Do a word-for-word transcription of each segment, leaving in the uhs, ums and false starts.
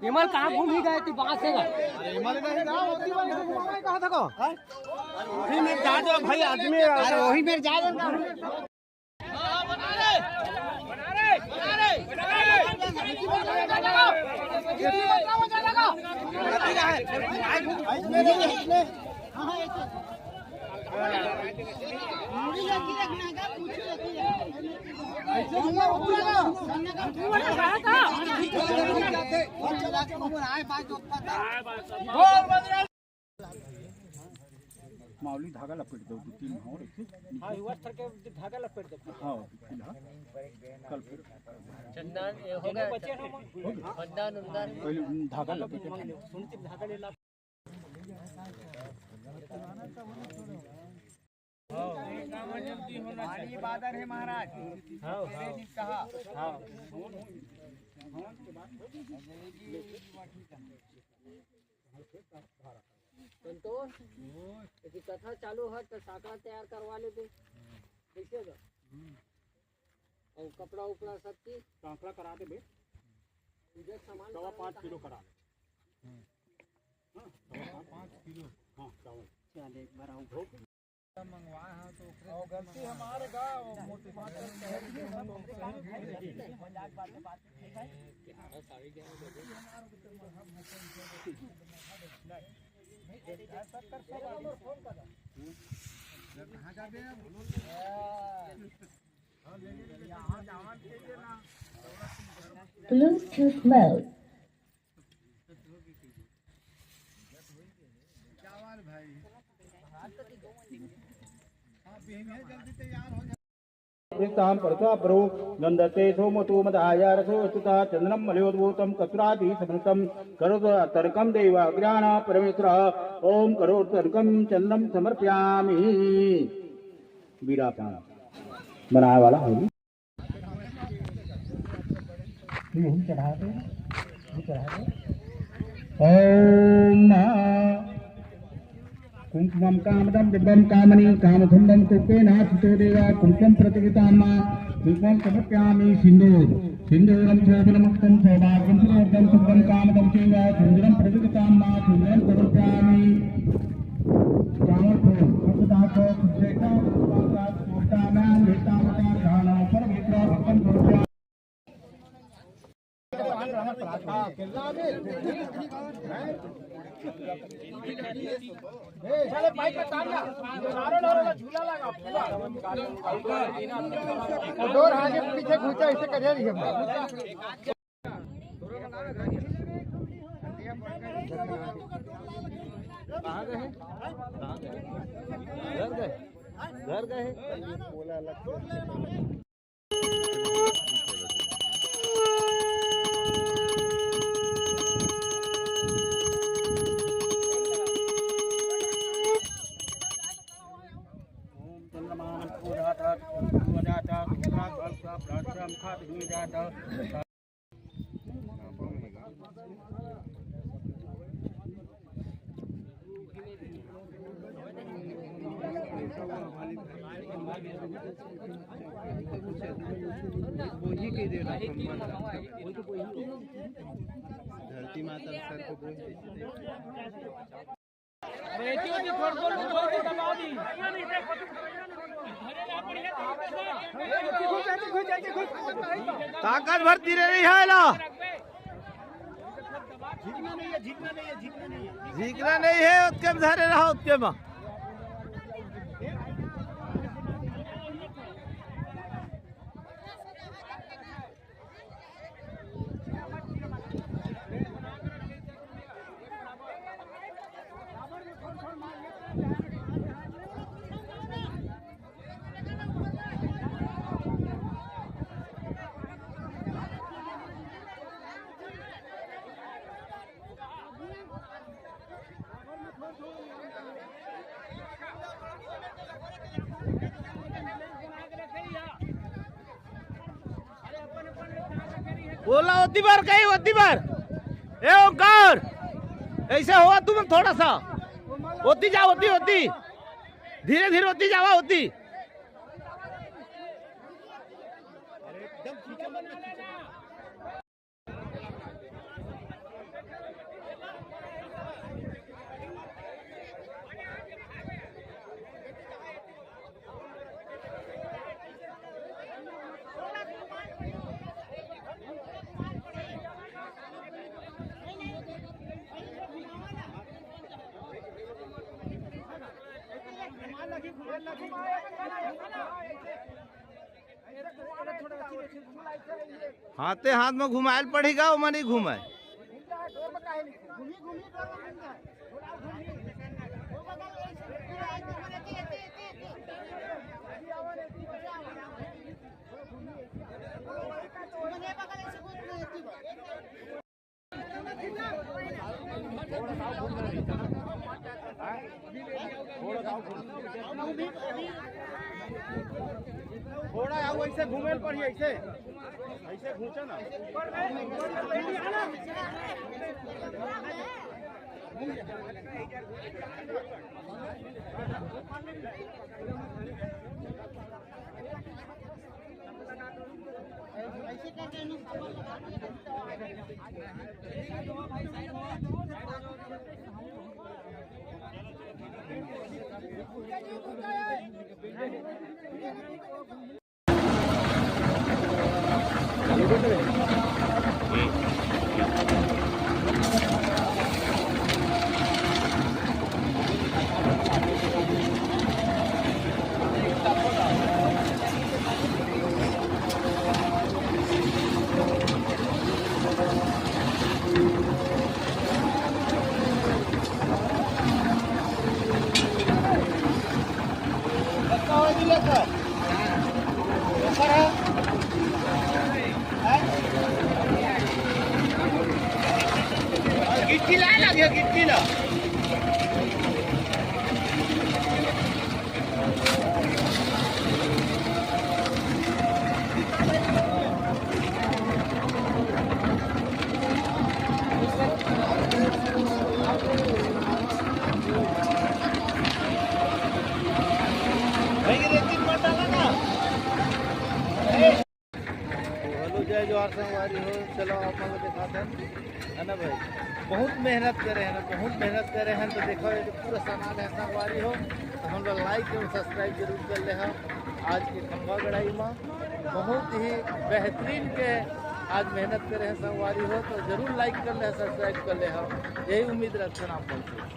विमल कहाँ घूम ही गए थे, वहाँ से गए। अरे विमल नहीं ना, वही वाले को घुमावे कहाँ था को? हैं? वही में जा दो भाई, आदमी। अरे वही में जा दो ना। मामूली धागा लपेट दो, दो तीन हो रही थी। हाँ, युवा स्तर के धागा लपेट दो। हाँ, फिलहाल कल फिर चंदन, ये हो गया। बचे ना मन। पहले धागा लपेट दो। सुन के धागा ले ला। पानी बादर है महाराज। हाँ, हाँ। कहा। हाँ। संतोष, यदि कथा चालू है तो साकड़ा तैयार करवा लेते। कैसे बा? और कपड़ा उपड़ा सब चीज? सांकड़ा करा दे बे। पूजा सामान सवा पाँच किलो करा ले। हाँ, सवा पाँच किलो। हाँ, चावल। चल, एक बार आओ। मंगवा है तो ओकरे और गलती हमारे गा, वो मोती माता कह रही है, हम लोग से। Bluetooth mode. प्रीतां परस्वापरो नन्दते सोमतो मदाय रसो सुता चन्द्रं मलयोद्भूतं कस्तूरादि समन्वितं करोतर्कं देवाग्र्याणा परमेश्वरः। ॐ करोतर्कं चन्द्रं समर्पयामि। बीड़ा पान बनाए वाला होली। यही चढ़ा दे, ये चढ़ा दे। ॐ कुङ्कुमं कामदं बिम्बं कामनीं कामधुम्बं कुक्केनासितो देवा कुङ्कुमं प्रतिगृह्णाम। कुङ्कुमं समर्पयामि सिन्दूर। सिन्दूरं शोभनमुक्तं सौभाग्यं सुखवर्धनं सुन्दरं कामदं चैव सिन्दूरं प्रतिगृह्णाम। सिन्दूरं समर्पयामि। चावल फूल, अक्षताक्षत, सुचेता, सुष्टानां हितावता दानव परमेश्वर भक्तं समर्पयामि। चले भाई का तान ना, चारों ओर वाला झूला लगा, पूरा। डोर आगे पीछे घुंचा, ऐसे करिए रही हम। कहाँ गए? कहाँ गए? घर गए? घर गए? धरती माता सर को बोल दे। ताकत भर तीरे नहीं है ला। झिकना नहीं है, झिकना नहीं है, झिकना नहीं है। झिकना नहीं है, ओतके में धरे रहा, ओतके में। बोला ओती बार कही, ओती बार। ए ओंकार, ऐसे हुआ तुम थोड़ा सा। होती जा, होती, होती। धीरे धीरे होती जावा, होती। हाथे हाथ में घुमायल पड़ही गा, ओमा नहीं घुमाय। थोड़ा आओ, ऐसे घूमे पड़ी, ऐसे, ऐसे घूमो ना। गिट्टी ला, ला, गिट्टी ला। हेलो, जय जोहार संगवारी हो। चलो, आप मन को दिखाते हैं, है ना भाई? बहुत मेहनत करे हैं ना, बहुत मेहनत करे हैं। तो देखो, ये जो पूरा सामान है संगवारी हो, तो हम लोग like और subscribe जरूर कर ले हो। आज के खंभा गड़ाई में बहुत ही बेहतरीन के आज मेहनत करे हैं संगवारी हो, तो जरूर like कर ले, subscribe कर ले हो, यही उम्मीद रखते हैं आप मन से।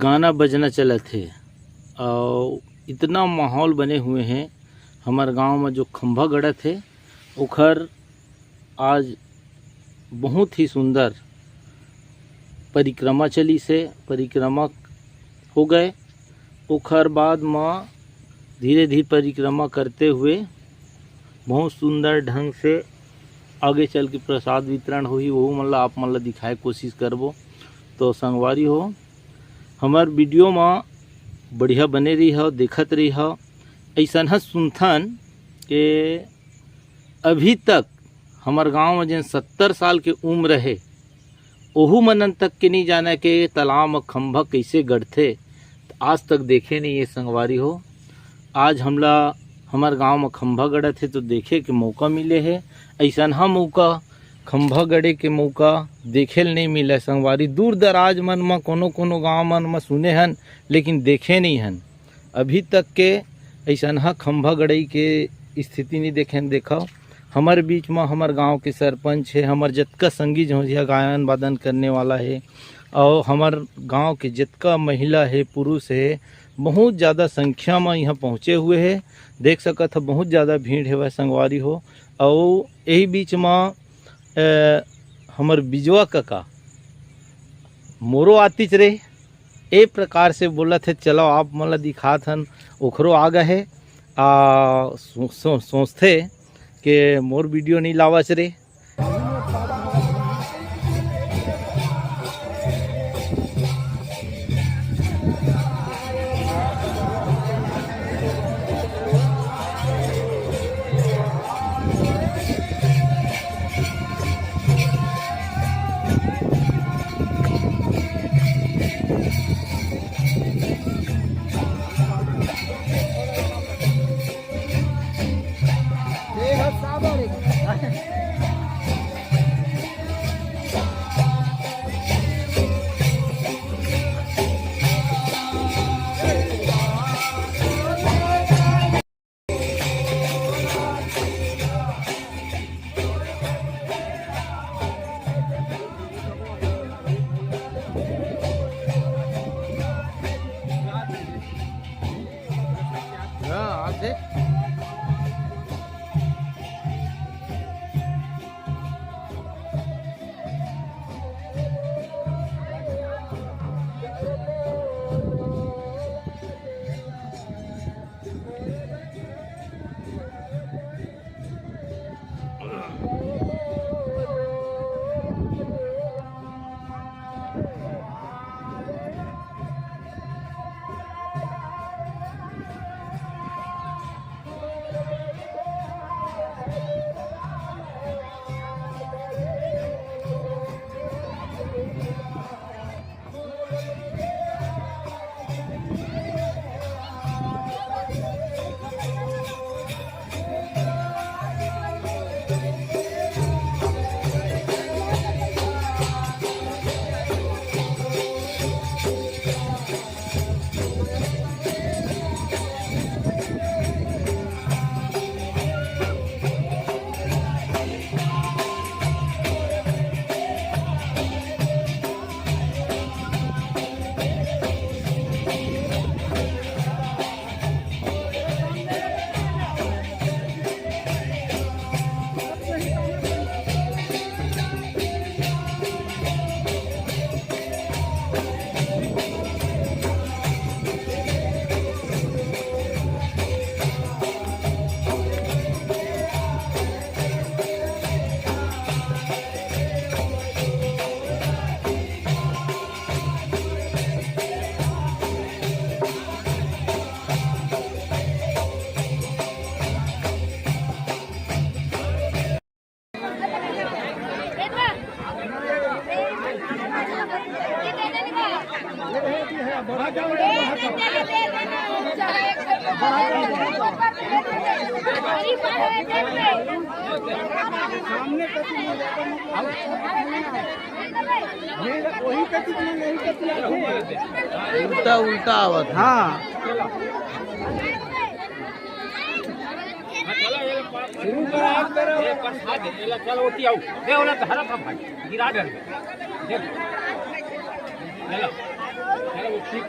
गाना बजना चलत हे अउ इतना माहौल बने हुए हे। हमर गांव में जो खंभा गड़त हे, ओखर आज बहुत ही सुंदर परिक्रमा चलिस हे। परिक्रमा हो गए, ओखर बाद म धीरे-धीरे परिक्रमा करते हुए बहुत सुंदर ढंग से आगे चल के प्रसाद वितरण होही, ओहू मन ला आप मन ला दिखाए कोशिश करबो। तो संगवारी हो, हमर video म बढ़िया बने रहिहव, देखत रहिहव। अइसन ह सुनथन के अभी तक हमर गांव म जेन सत्तर साल के उम्र हे, ओहू मनन तक के नइ जानय के तालाब म खंभा कइसे गड़थे, त आज तक देखे नइ हे संगवारी हो। आज हमला हमर गांव म खंभा गड़त हे तो देखे के मौका मिले हे। अइसनहा मौका, खंभा गड़े के मौका देखे ल नइ मिलय संगवारी। दूर दराज मन म, कोनो कोनो गांव मन म सुने हन, लेकिन देखे नइ हन। अभी तक के अइसनहा खंभा गड़ई के स्थिति नइ देखे हन। देखव, हमर बीच म हमर गांव के सरपंच हे, हमर जतका संगी जोंधिया गायन वादन करने वाला हे, अउ हमर गांव के जतका महिला हे, पुरुष हे, बहुत ज्यादा संख्या म इहां पहुंचे हुए हे। देख सकत ह, बहुत ज्यादा भीड़ हेवय संगवारी हो। अउ एही बीच म, अ, हमर बिजवा कका मोरो आतिच रे, ए प्रकार से बोलत हे। चलो, आप मन ल दिखात हन, ओखरो आ गे हे। आ, सो-, सो-, सोचथे के मोर वीडियो नइ लावस रे। उल्टा उल्टा आवत हे। हाँ। शुरू करा, आप करा। चलो, ओती आओ। दे, ओला धरा था भाई, गिरा डर। दे। चलो। चलो, वो ठीक।